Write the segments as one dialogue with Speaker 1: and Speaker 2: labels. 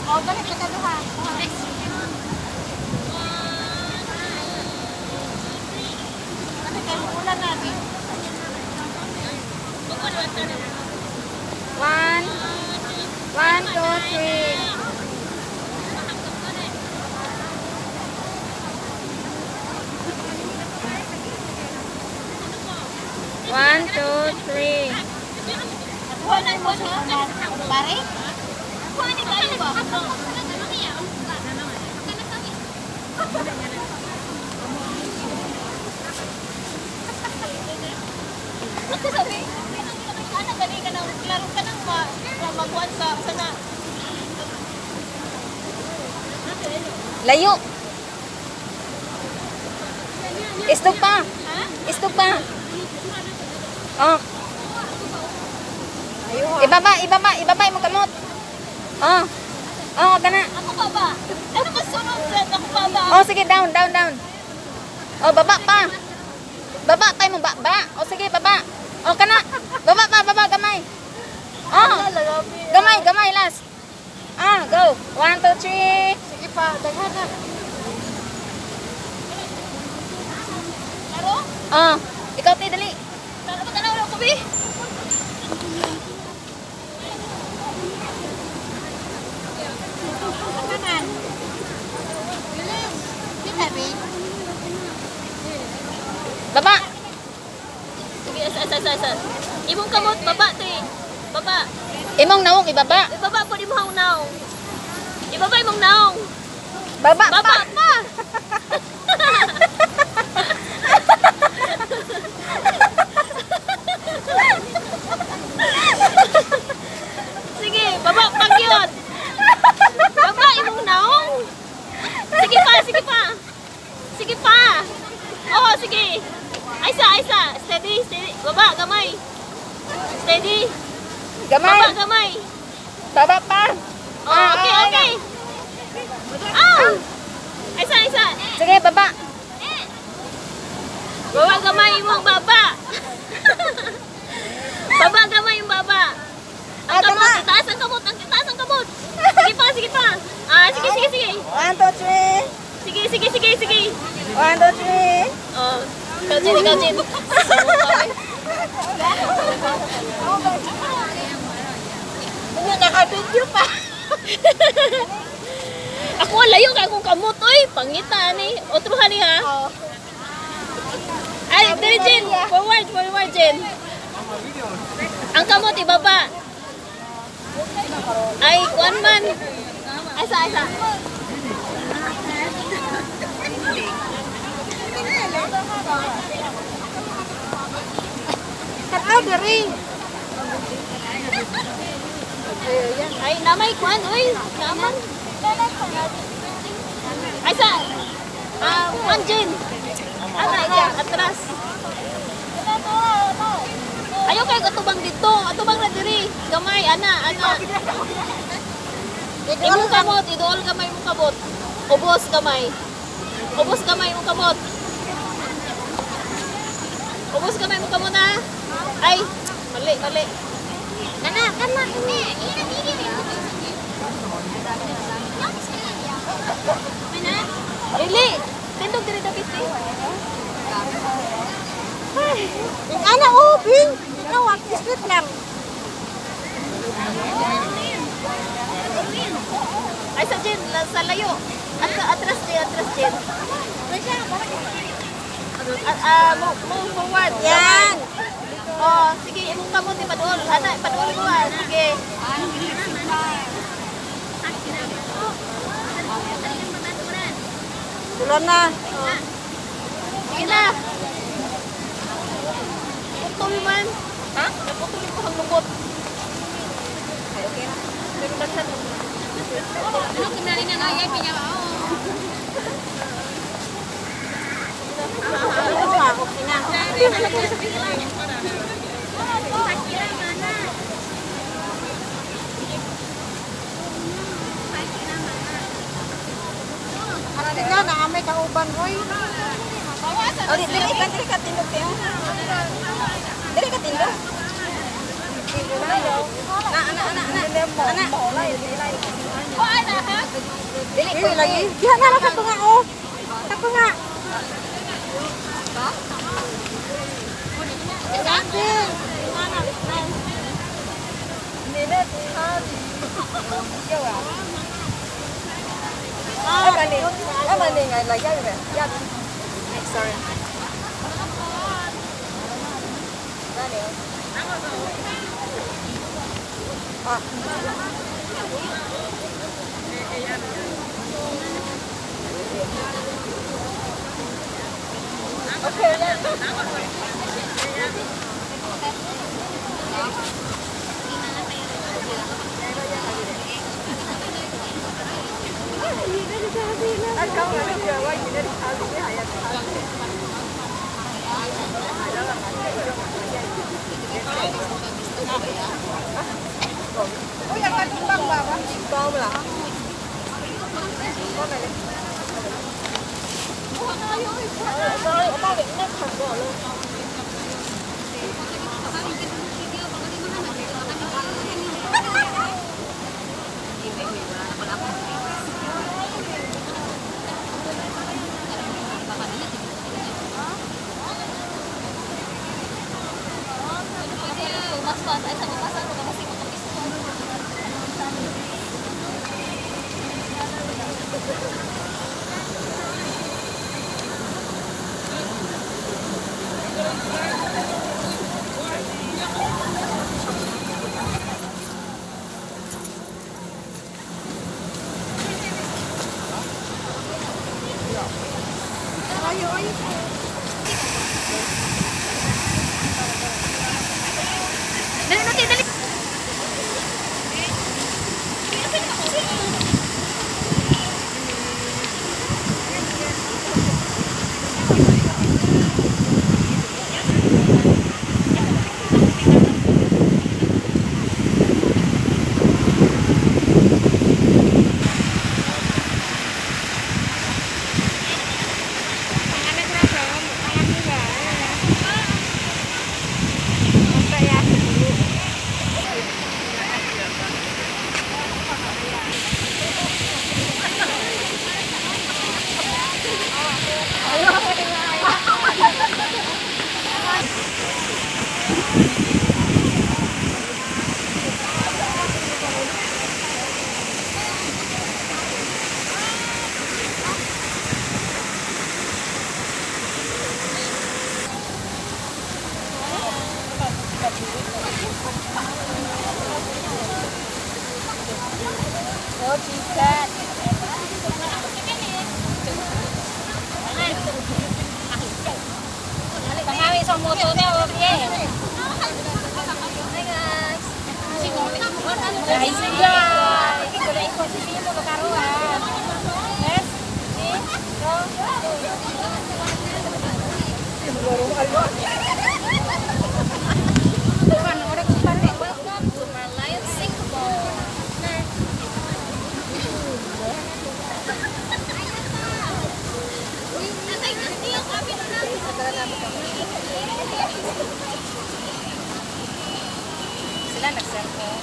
Speaker 1: Oh, balik ka duha. Ano kayo ulan na di?
Speaker 2: One. One, two, three. One, two, three.
Speaker 1: Kuha na mo sa pare.
Speaker 3: Kuha ni kayo ba? Ako sabi, ana gani ka nang klaro ka nang ma makuan sa sana.
Speaker 2: Layo. Istog pa. Istog pa. Oh. Ibaba, ibaba, ibaba mo kamot. Oh. Oh, kana.
Speaker 3: Ako pa ba? Ano ba sunod sa ako pa ba?
Speaker 2: Oh, sige, down, down, down. Oh, baba pa. Baba pa mo, baba. Oh, sige, baba. Oh, kana. Baba pa, baba, gamay. Oh. Gamay, gamay, last. Ah, go. One, two, three.
Speaker 1: Sige pa, daghan na.
Speaker 3: Klaro?
Speaker 2: Oh, ikaw, te, dali.
Speaker 3: Klaro ba tanaw ko bi?
Speaker 1: Kanan. Bilis. Kita bi.
Speaker 2: Baba.
Speaker 3: Sige, asa asa asa asa. Imong kamot baba te. Baba.
Speaker 2: Imong naong ibaba.
Speaker 3: Ibaba po di mo hang naong. Ibaba imong naong.
Speaker 2: Baba
Speaker 3: Baba
Speaker 2: pa.
Speaker 3: pa. Sige, baba pa gyud. Baba imong naong. Sige pa, sige pa. Sige pa. Oo, sige. Ay sa, ay sa. Steady, steady. Baba, gamay. Steady.
Speaker 2: Gamay.
Speaker 3: Baba, gamay.
Speaker 2: Baba pa.
Speaker 3: Oh,
Speaker 2: Ah,
Speaker 3: okay,
Speaker 2: ah,
Speaker 3: okay. Ah! Ay sa, ay sa.
Speaker 2: Sige, baba.
Speaker 3: Baba gamay imong baba. Baba gamay yung baba. Ang
Speaker 2: Ah,
Speaker 3: kamot,
Speaker 2: tama.
Speaker 3: itaas ang kamot, ang itaas ang kamot. Sige pa, sige pa. Ah, sige, sige, sige.
Speaker 2: One, two, three.
Speaker 3: Sige, sige, sige, sige.
Speaker 2: One, two, three.
Speaker 3: Oh, ikaw Jin, ikaw Jin.
Speaker 1: Ano naka-video pa.
Speaker 3: Ako ang layo kay akong kamot oy, pangita ni. Otro ni ha.
Speaker 1: Oh.
Speaker 3: Ay, dili Jin, forward, forward Jin. Ang kamot ibaba. Ay, kuan man. Asa, asa.
Speaker 1: Kato diri.
Speaker 3: Ay, namay kuan oy, naman. Ay sa ah, kuan Jin. Ana, iya, atras. Ayaw kay atubang dito, atubang na diri. Gamay ana, ana. Imong kamot, iduol gamay imong kamot. Ubos gamay. Ubos gamay imong kamot. Ubos gamay imong kamot ha. Ay, mali, mali.
Speaker 1: Kana, kana.
Speaker 3: Dili. Tindog diri dapit eh.
Speaker 1: Yung ana oh, bing. Ikaw ang street lang.
Speaker 3: Ay sa Jen, sa layo. At atras Jen, atras Jen. Ah, ah, move, move forward.
Speaker 1: Yan.
Speaker 3: Oh, sige, imong kamot ipaduol. Ana, ipaduol mo ah. Sige.
Speaker 1: Tulo na.
Speaker 3: Sige na. Putol man. Ha? Naputol ko ang lubot.
Speaker 2: Okay na.
Speaker 3: Pero daghan.
Speaker 2: Ano kinali na nga pinya
Speaker 1: Oo, okay na. Sila na amay kauban oy.
Speaker 2: Oh, di dili ka dili ka tindog tiyo. Dili ka tindog. Na ana ana ana. Ana. Dili ko
Speaker 1: Dili lagi. Diha na lang sa tunga oh. Sa tunga.
Speaker 2: Sorry. Dali na dali. Pangawi sa moto na o piye. Hi guys. Guys, guys. Yes. Welcome to Merlion Singapore. Sila nag-cellphone.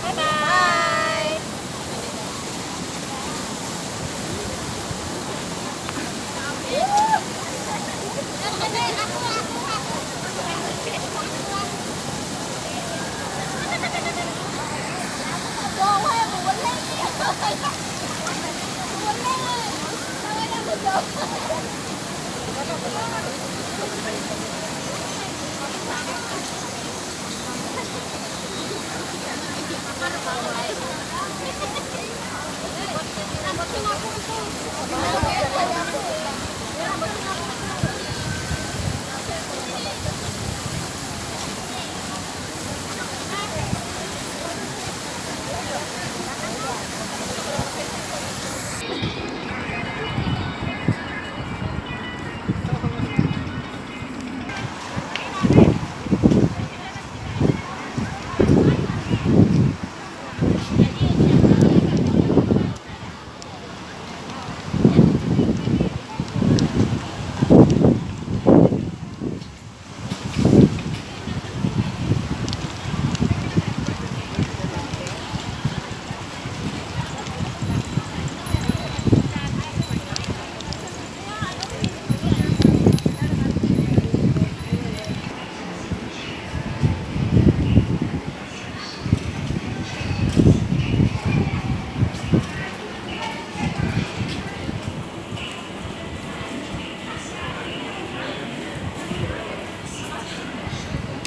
Speaker 2: Bye-bye.